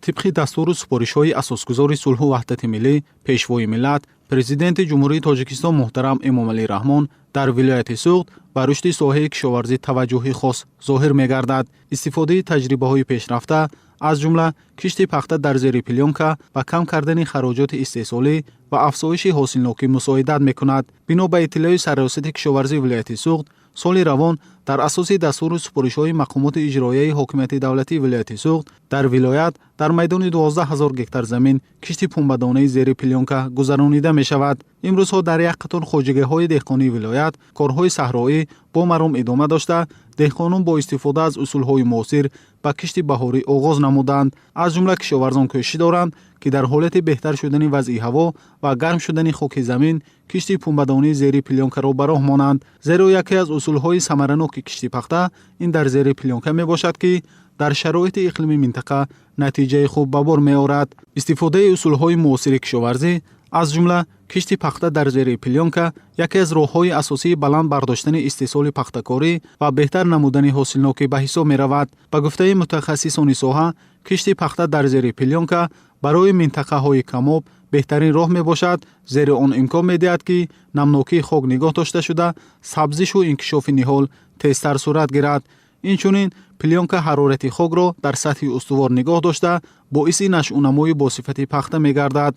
Тибқи дастуру супоришҳои Асосгузори сулҳу ваҳдати миллӣ, Пешвои миллат, Президенти Ҷумҳурии Тоҷикистон муҳтарам Эмомалӣ Раҳмон, дар вилояти Суғд ба рушди соҳаи кишоварзӣ таваҷҷӯҳи хос зоҳир мегардад. Истифодаи таҷрибаҳои пешрафта, аз ҷумла кишти пахта дар зери плёнка, ба кам кардани хароҷоти истеҳсолӣ ва афзоиши ҳосилнокӣ мусоидат мекунад. Бино ба иттилои Сарраёсати кишоварзии вилояти Суғд, соли равон дар асоси дастуру супоришҳои мақомоти иҷроияи ҳокимияти давлатии вилояти Суғд дар вилоят дар майдони 12 ҳазор гектар замин кишти пунбадонаи зери плёнка гузаронида мешавад. Имрӯзҳо дар як қатор хоҷагиҳои деҳқонии вилоят корҳои саҳроӣ бо маром идома дошта, деҳқонон бо истифода аз усулҳои муосир ба кишти баҳорӣ оғоз намуданд. Аз ҷумла кишоварзон кӯшиш доранд, ки дар ҳолати беҳтар шудани вазъи ҳаво ва гарм шудани хоки замин кишти пунбадонии зери плёнкаро ба роҳ монанд, зеро яке аз усулҳои самараноки кишти пахта ин дар зери плёнка мебошад, ки дар шароити иқлими минтақа натиҷаи хуб ба бор меорад. Истифодаи усулҳои муосири кишоварзӣ, аз ҷумла кишти пахта дар зери плёнка, яке аз роҳҳои асосии баланд бардоштани истеҳсоли пахтакорӣ ва беҳтар намудани ҳосилнокӣ ба ҳисоб меравад. Ба гуфтаи мутахассисони соҳа, кишти пахта дар зери плёнка барои минтақаҳои камоб беҳтарин роҳ мебошад, зеро он имкон медиҳад, ки намнокии хок нигоҳ дошта шуда, сабзишу инкишофи ниҳол тезтар сурат гирад. Инчунин плёнка ҳарорати хокро дар сатҳи устувор нигоҳ дошта, боиси нашъунамои босифати пахта мегардад.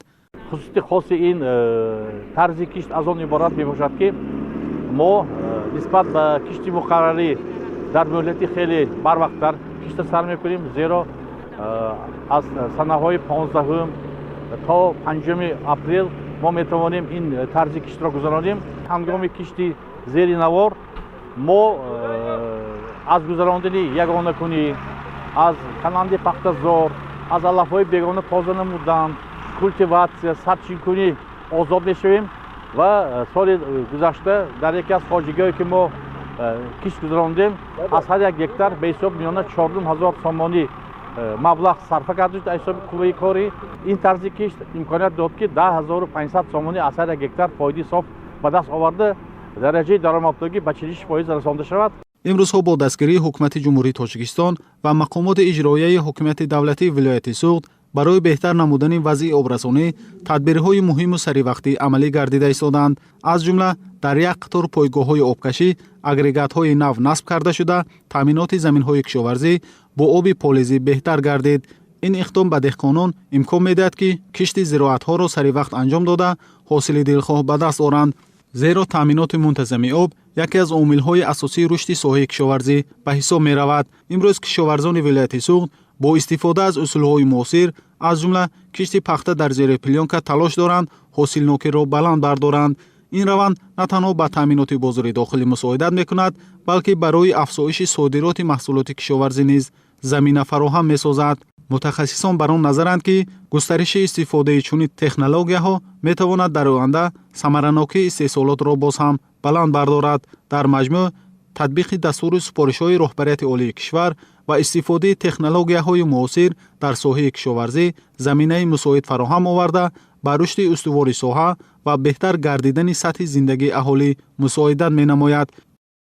Хусусияти хоси ин тарзи кишт аз он иборат мебошад, ки мо нисбат ба кишти муқаррарӣ дар муҳлати хеле барвақттар кишта сар мекунем, зеро аз санаҳои 15-ум то 5-уми апрел мо метавонем ин тарзи киштро гузаронем. Ҳангоми кишти зери навор мо аз гузарондани ягонакунӣ, аз кананди пахтазор, аз алафҳои бегона тоза намудан, культиватсия, сарчинкунӣ озод мешавем. Ва соли гузашта дар яке аз хоҷагиҳое, ки мо кишт гузарондем, аз ҳар як гектар ба ҳисоби миёна 4,5 ҳазор сомонӣ маблағ сарфа карда шуд аз ҳисоби қувваи корӣ. Ин тарзи кишт имконият дод, ки 10 500 сомонӣ аз ҳар як гектар фоидаи соф ба даст оварда, дараҷаи даромаднокӣ ба 46% расонда шавад. Имрӯзҳо бо дастгирии Ҳукумати Ҷумҳурии Тоҷикистон ва мақомоти иҷроияи ҳокимияти давлатии вилояти Суғд барои беҳтар намудани вазъи обрасонӣ тадбирҳои муҳиму саривақтӣ амалӣ гардида истодаанд. Аз ҷумла дар як қатор пойгоҳҳои обкашӣ агрегатҳои нав насб карда шуда, таъминоти заминҳои кишоварзӣ бо оби полезӣ беҳтар гардид. Ин иқдом ба деҳқонон имкон медиҳад, ки кишти зироатҳоро саривақт анҷом дода, ҳосили дилхоҳ ба даст оранд, зеро таъминоти мунтазами об яке аз омилҳои асосии рушди соҳаи кишоварзӣ ба ҳисоб меравад. Имрӯз кишоварзони вилояти Суғд бо истифода аз усулҳои муосир, аз ҷумла кишти пахта дар зери плёнка, талош доранд ҳосилнокиро баланд бардоранд. Ин раванд на танҳо ба таъминоти бозори дохилӣ мусоидат мекунад, балки барои афзоиши содироти маҳсулоти кишоварзӣ низ замина фароҳам месозад. Мутахассисон бар он назаранд, ки густариши истифодаи чунин технологияҳо метавонад дар оянда самаранокии истеҳсолотро боз ҳам баланд бардорад. Дар маҷмӯъ, татбиқи дастуру супоришҳои роҳбарияти олии кишвар ва истифодаи технологияҳои муосир дар соҳаи кишоварзӣ заминаи мусоид фароҳам оварда, ба рушди устувори соҳа ва беҳтар гардидани сатҳи зиндагии аҳолӣ мусоидат менамояд.